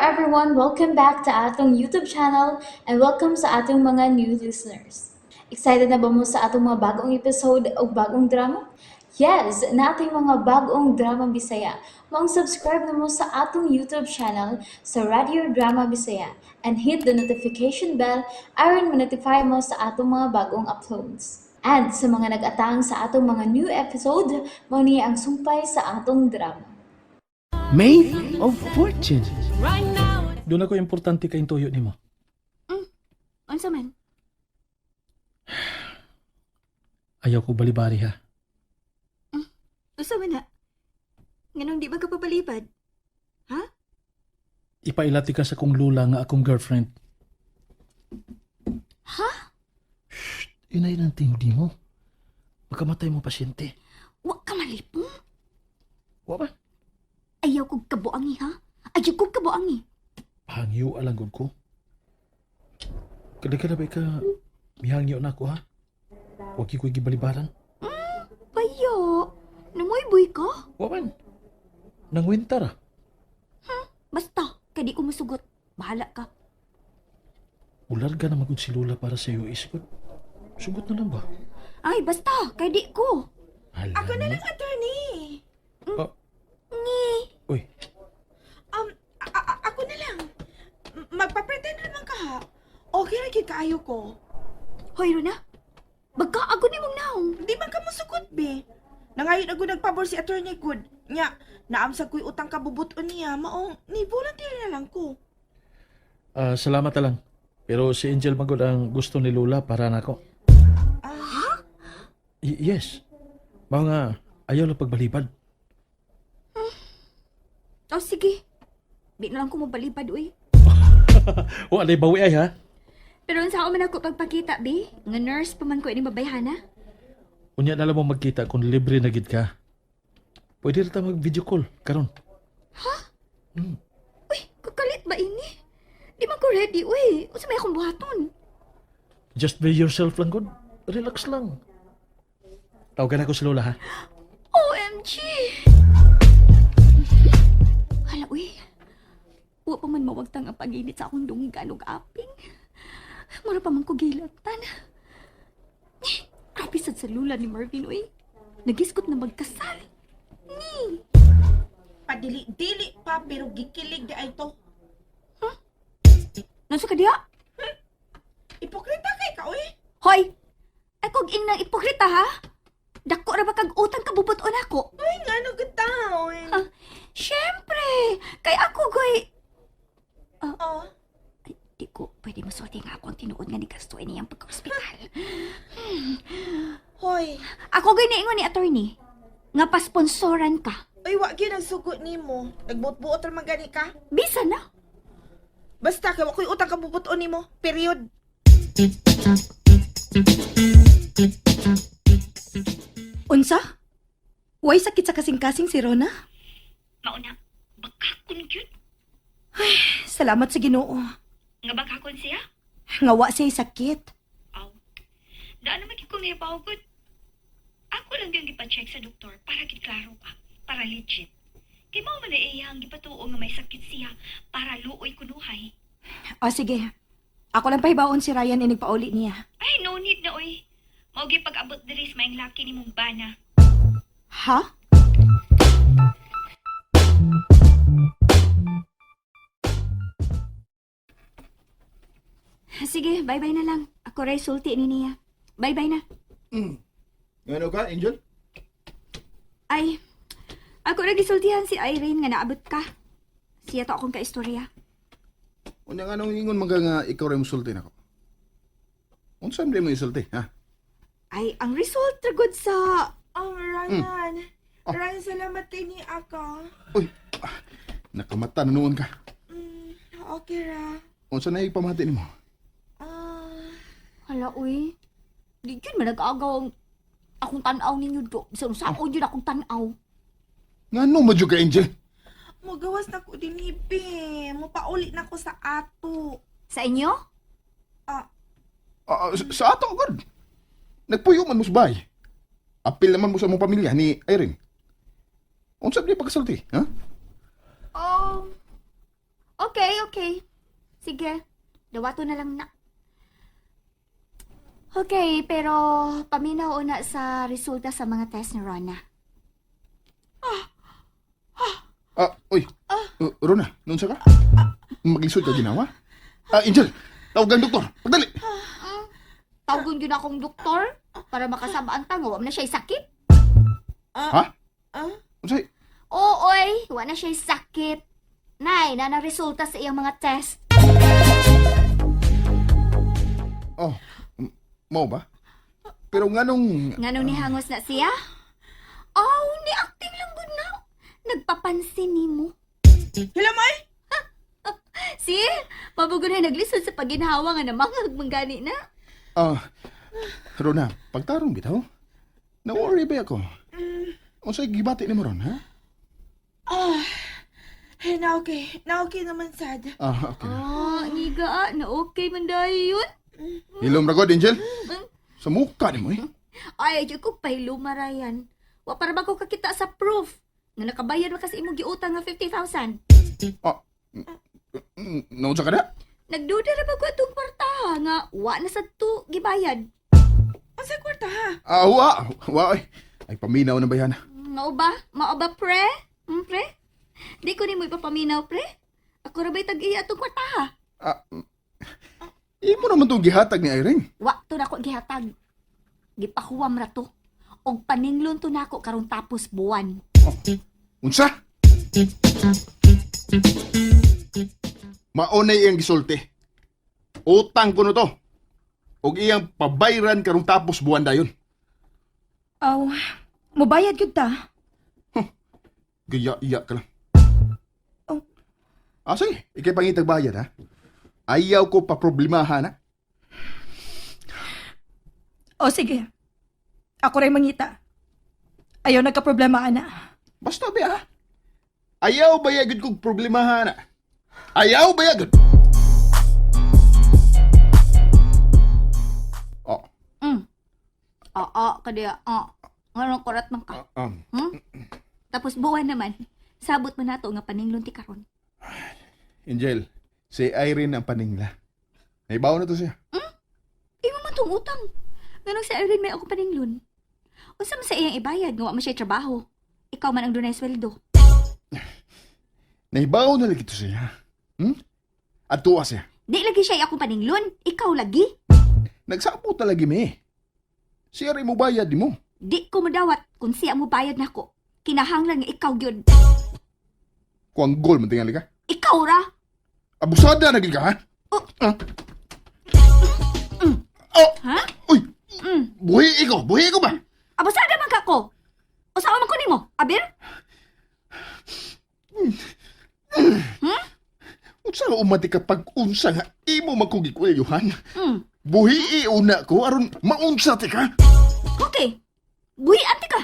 everyone! Welcome back to atong YouTube channel and welcome sa atong mga new listeners. Excited na ba mo sa atong mga bagong episode o bagong drama? Yes, nating mga bagong drama Bisaya. Maong subscribe na mo sa atong YouTube channel sa Radio Drama Bisaya and hit the notification bell aron ma-notify mo sa atong mga bagong uploads. And sa mga nag-atang sa atong mga new episode, mao ni ang sumpay sa atong drama. Maid of Fortune. Doon ako importante kay tuyo nimo. Unsa man? Ayaw ko balibari ha. Unsa man na? Nganong di ba ka papalipad? Ipailati ka sa kong lula nga akong girlfriend. Ha? Shh, inay ng tingdi mo. Pagkamatay mo pasyente. Wa ka malipong. Wa ba? Ayaw kog kabuangi ha? Ayaw kog kabuangi. Hangyo alang gud ko. Kada ba ka mihangyo na ako ha? Wa ko gibalibaran. Bayo, namoy boy ka? Wa man. Nangwinta ra. Basta, kay di ko masugot. Bahala ka. Ularga na magud si Lula para sa iyo iskod. Sugot na lang ba? Ay, basta, kay di ko. Hala, Ako na lang, attorney. Oh. Ni. Uy, Ako na lang. Magpa-pretend naman ka, ha? Okay ra gyud kaayo ko. Hoy, Rona. Bagka ako ni mong naong. Di man ka mosukot, be. Nangayon ako nagpabor si attorney good. Nya, naamsag ko'y utang kabubuton niya. Maong, ni volunteer na lang ko. Salamat na lang. Pero si Angel magud ang gusto ni Lula para nako. Ah, Yes. Mao nga ayaw lang pagbalibad. Oh, sige. Di na lang ko mabalibad, uy. O alay bawi ay ha. Pero unsa ako man ako pagpakita, be? Nga nurse pa man ko ini mabayhana. Unya na lang mo magkita kung libre na gid ka. Pwede ra ta mag video call karon. Uy, kakalit ba ini? Di man ko ready, uy. Unsa may akong buhaton? Just be yourself lang gud. Relax lang. Tawagan ako si Lola ha. OMG! Hala, uy. Wa pa man mawagtang ang pag-init sa akong dunggan ug aping. Mura pa man ko gilatan. Eh, grabe sad sa lula ni Marvin, uy. Nagiskot na magkasal. Ni! Padili-dili pa, pero gikilig di ay to. Nanso ka diha? Ipokrita kay ka, uy. Hoy! Ay kog ingnang ipokrita, ha? Dako ra ba kag utang kabubuton ako? Ay, nga no gud taon. Ah, syempre! Kay ako, goy... Oh, Ay, di ko pwede masulti nga ako ang tinuod nga ni Gasto ini ang pagka-ospital. Hoy. Ako gani ingon ni attorney nga pasponsoran ka. Uy, wa gyud ang sugot nimo. Nagbuot-buot ra man gani ka. Bisa na. Basta kay wa ko'y utang kabubuton nimo. Period. Unsa? Way sakit sa kasing-kasing si Rona? Mauna, bakakon gyud. Salamat sa Ginoo. Nga bakakon siya? Nga wa siya'y sakit. Aw. Daan naman gyud kong nahibaw gud. Ako lang yung gipa-check sa doktor para gid klaro ba, para legit. Kay mao man na iya ang gipatuo nga may sakit siya para luoy kunuhay. O sige. Ako lang pahibaon si Ryan inig pauli niya. Ay, no need na oy. Mao gyud pag-abot diri sa maing laki nimong bana. Ha? Sige, bye-bye na lang. Ako ray sulti ni niya. Bye-bye na. Ngano ka, Angel? Ay, ako ra gisultihan si Irene nga naabot ka. Siya to akong kaistorya. Unya nga nung ingon man ka nga ikaw rin musulti nako. Unsa man mo isulti, ha? Ay, ang result ra gud sa Oh, Ryan. Oh. Ryan, salamat kay ni Aka. Uy, nakamata na noon ka. Okay ra. Unsa na ipamati nimo? Ah, Hala, uy. Di yun man nag-agaw ang akong tan-aw ninyo do. Sa unsaon yun akong tan-aw. Ngano mo jud ka, Angel? Mugawas na ko din be. Mupauli na ko sa ato. Sa inyo? Ah, Sa ato gud. Nagpuyo man mo sa bahay. Apil naman mo sa mong pamilya ni Irene. Unsa ba pagkasulti, ha? Oh. Okay, Ay, okay. Sige. Dawato na lang na. Okay, pero paminaw una sa resulta sa mga test ni Rona. Ah, uy. Rona, noon sa ka? Maglisod ka ginawa? Ah, Angel, tawag ang doktor. Pagdali. Tawgon yun akong doktor para makasabaan ta nga wa man na siya sakit. Ha? Ah? Unsay? Oo, oy, wa na siya sakit. Nay, na resulta sa iyang mga test. Oh, mao ba? Pero nganong Nganong nihangos na siya? Oh, ni-acting lang gud na. Nagpapansin nimo. Hello, May? Si, mabugon na naglisod sa paginhawa nga namangag manggani na. Ah, Rona, pagtarong bitaw. Na-worry ba ako? Unsay gibati nimo ron, ha? Ah, eh, na okay. Na okay naman, sad. Ah, okay. Ah, ngiga ah, na okay man dayon. Hilom ra god, Angel. Sa mukha nimo eh. Ay, ay ko pahilumarayan. Wa para ba ko kakita sa proof nga nakabayad man kasi imong giutang nga 50,000. Ah, naunsa ka na? Nagduda ra ba ko atong kwarta nga wa na sad to gibayad. Unsa kwarta ha? Ah, wa. Wa ay. Ay paminaw na bayan. Mao ba? Mao ba pre? Pre? Di ko nimo ipapaminaw pre. Ako ra ba'y tag-iya atong kwarta ha? Ah, imo naman tong gihatag ni Irene. Wa to nako gihatag. Gipahuwam ra to. Og paninglon to nako karong tapos buwan. Unsa? Maunay iyang gisulti. Utang ko no to. Og iyang pabayran karong tapos buwan dayon. Aw, mubayad gyud ta. Gaya-iya ka lang. Oh. Ah, sige. Ikay pangitag bayad, ha? Ayaw ko pa problemahan, ha? O sige. Ako rin mangita. Ayaw nagka-problema, ana. Basta ba, ha? Ayaw ba yagod kong problemahan, ha? Ayaw ba yagod? Oh, Oo, kadiya. Oo. Nganong kurat man ka. Tapos buwan naman, sabot mo nato nga paninglon ti karon. Angel, si Irene ang paningla. Naibaw na to siya. Imo man tong utang. Nganong si Irene may ako paninglon. Unsa man sa iyang ibayad nga wa man siya trabaho. Ikaw man ang dunay sweldo. Naibaw na lagi to siya. At tuwa siya. Di lagi siya akong paninglon. Ikaw lagi. Nagsabot talaga mi. Siya rin mo bayad di mo. Di ko madawat kung siya mo bayad nako. Kinahanglan nga ikaw gyud. Kuang gol man tingali ka. Ikaw ra. Abusada na gid ka, ha? Oh. Ah. Oh. Ha? Uy. Buhi ikaw, buhi ikaw ba? Abusada man ka ko. Usawa man ko nimo, Abir? Unsa nga umati ka pag unsa nga imo magkugikulyuhan? Buhi una ko aron maunsa ti ka. Okay. Buhi ante ka.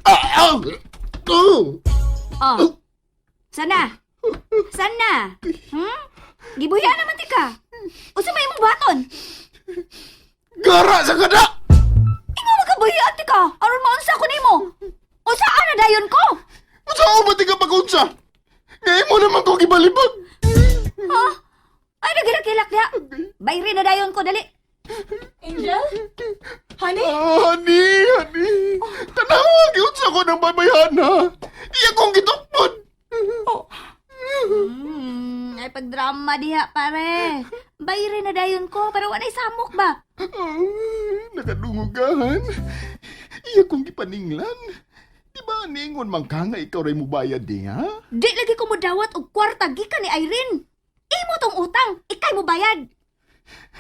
Ah, ah. Oh. Oh. Sana. Sana. Gibuhian naman ti ka. Usa may imong buhaton? Gara sa kada. Ingon magkabuhian ti ka. Aron maunsa ko nimo. Unsa ana dayon ko? Unsa umati ka pag unsa? Nga imo naman ko gibalibag. Ha? Ay nagilak-kilak diha. Bayri na dayon ko dali. Angel? Honey? Ah, honey, honey. Tanawa gyud sa ko ng baybayhana. Iya kong gitukpon. Ay pagdrama diha pare. Bayri na dayon ko para walay samok ba. Ah, nakadungog ka, han. Iya kong gipaninglan. Di ba ningon man ka nga ikaw ray mubayad di ha? Di lagi ko modawat og kwarta gikan ni Irene. Imo tong utang, ikay mo bayad.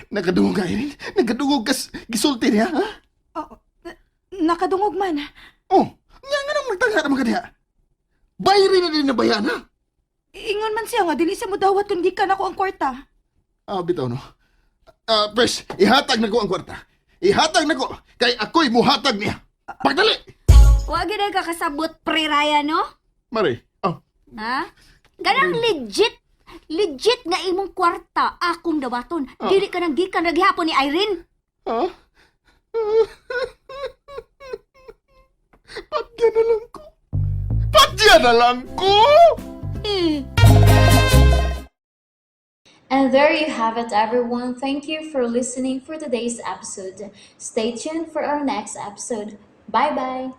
Nakadungog ka, Irene. Nakadungog ka gisulti niya, ha? Oh, nakadungog man. Oh, nga nga nang magtangha naman ka diha. Bayri na din na bayan, ha? Ingon man siya nga dili siya mudawat kung gikan ako ang kwarta. Ah, bitaw no. Ah, pres, ihatag na ko ang kwarta. Ihatag na ko kay ako'y muhatag niya. Pagdali! Wa gyud ay kakasabot pre Raya no? Mare, oh, Ha? Ganang legit. Legit nga imong kwarta akong dawaton. Dili ka nang gikan ra gihapon ni Irene. ha? Patya na lang ko. Patya na lang ko! Eh. And there you have it, everyone. Thank you for listening for today's episode. Stay tuned for our next episode. Bye bye.